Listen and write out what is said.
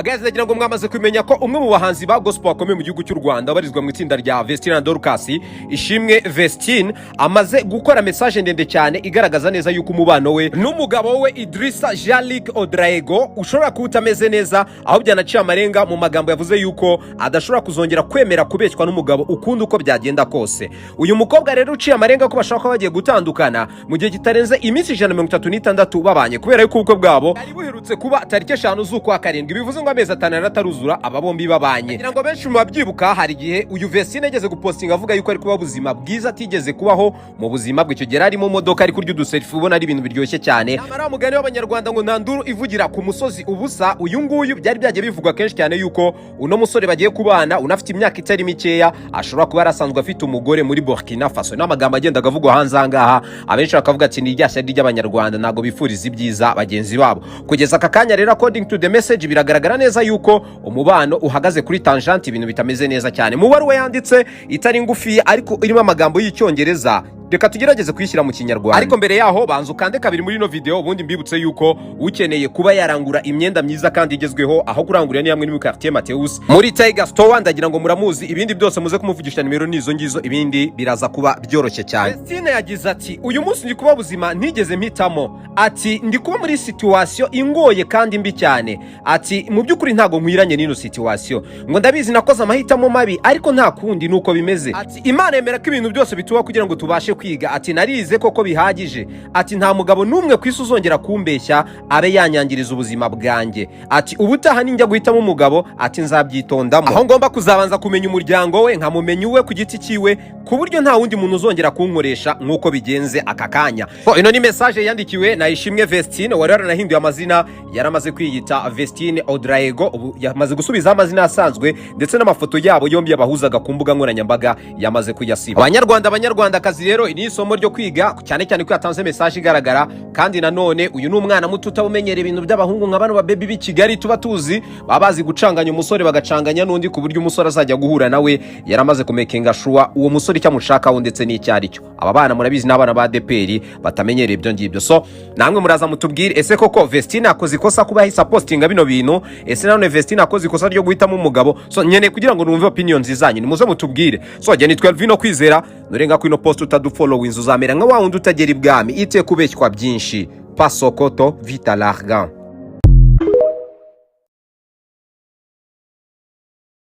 Guys, ndagira ngo mwamaze kumenya ko umwe mu bahanzi ba gospel bakomeye mu gihugu cy'u Rwanda, barizwa mu itsinda rya Vestine na Dorcas, Ishimwe Vestine, amaze gukora message ndende cyane igaragaza neza yuko umubano we n'umugabo we Idrissa Jalik Odraego ushobora kuba utameze neza, aho byanaciye amarenga mu magambo yavuze yuko adashobora kuzongera kwemera kubeshywa n'umugabo ukundi uko byagenda kose. Uyu mukobwa rero uciye amarenga ko bashobora kuba bagiye gutandukana mu gihe kitarenze iminsi 136 babanye, kubera yuko ubukwe bwabo bwari buherutse kuba tariki 5 z'ukwa karindwi, bivuze ngo amezi 5 yari ataruzura aba bombi babanye. Ngira ngo benshi mu babyibuka, hari igihe uyu Vestine yageze gupostinga avuga yuko ari kuba ubuzima bwiza atigeze kubaho mu buzima bwe. Icyo gihe ari mu modoka ari kurya uduselfie, ubona ari ibintu biryoshye cyane. Nyamara mugani w'Abanyarwanda ngo nta nduru ivugira ku musozi ubusa. Uyu nguyu byari byagiye bivugwa kenshi cyane yuko uno musore bagiye kubana, unafite imyaka itari mikeya, ashobora kuba yarasanzwe afite umugore muri Burkina Faso. N'amagambo agenda avugwa hanze aha ngaha, abenshi bakavuga ati ni irya shyari ry'Abanyarwanda, ntabwo bifuriza ibyiza bagenzi babo. Kugeza aka kanya rero, according to the message, biragaragara neza yuko umubano uhagaze kuri tangent, ibintu bitameze neza cyane. Mu baruwa yanditse itari ngufi ariko irimo amagambo y'Icyongereza, reka tugerageze kuyishyira mu Kinyarwanda. Ariko mbere yaho, banza ukande kabiri muri ino video, ubundi mbibutse yuko ukeneye kuba yarangura imyenda myiza kandi igezweho, aho kurangurira ni hamwe ni muri Quartier Mateus, muri Tiger Store. Ndagira ngo muramuzi. Ibindi byose muze kumuvugisha, nimero nizo ngizo, ibindi biraza kuba byoroshye cyane. Vestine yagize ati: "Uyu munsi ndi kuba buzima ntigeze mpitamo." Ati: "Ndi kuba muri situation ingoye kandi mbi cyane." Ati: "Mu by'ukuri ntabwo nkwiranye n'ino situation." Ngo: "Ndabizi nakoze amahitamo mabi, ariko nta kundi nuko bimeze." Ati: "Imana yemera ko ibintu byose bituba kugira ngo tubashe kwiga." Ati: "Narize koko bihagije." Ati: "Nta mugabo n'umwe ku isi uzongera kumbeshya abe yanyangiriza ubuzima bwanjye." Ati: "Ubutaha ninjya guhitamo umugabo," ati, "nzabyitondamo, aho ngomba kuzabanza kumenya umuryango we, nkamumenya uwe ku giti cyiwe, ku buryo nta wundi muntu uzongera kunkoresha nk'uko bigenze aka kanya." So, ino ni message yandikiwe na Ishimwe Vestine, wari waranahinduye amazina, yaramaze kwiyita Vestine Odraego. Ubu yamaze gusubizaho amazina asanzwe, ndetse n'amafoto yabo yombi yabahuzaga ku mbuga nkoranyambaga yamaze kuyasiba. Abanyarwanda, Abanyarwandakazi rero, iri ni isomo ryo kwiga, cyane cyane ko yatanze message igaragara. Kandi nanone uyu ni umwana muto utawumenyera ibintu by'abahungu nka bano babebi b'i Kigali tuba tuzi, baba bazi gucanganya umusore bagacanganya n'undi, ku buryo umusore azajya guhura nawe yaramaze kumakinga sure uwo musore icyo amushakaho ndetse n'icyo ari cyo. Aba bana murabizi ni abana ba ADEPR batamenyereye ibyo ngibyo. So namwe muraza mutubwire: ese koko Vestine akoze ikosa kuba yahise apostinga bino bintu? Ese nanone Vestine akoze ikosa ryo guhitamo umugabo? So nkeneye kugira ngo numve opinions zanyu, nimuze mutubwire. So jye nitwa Elvino Kwizera. Nurenga kuri ino post utadufollowinze, uzamera nka wa wundi utagera ibwami, iteka ubeshywa byinshi. Pasokoto vita largan.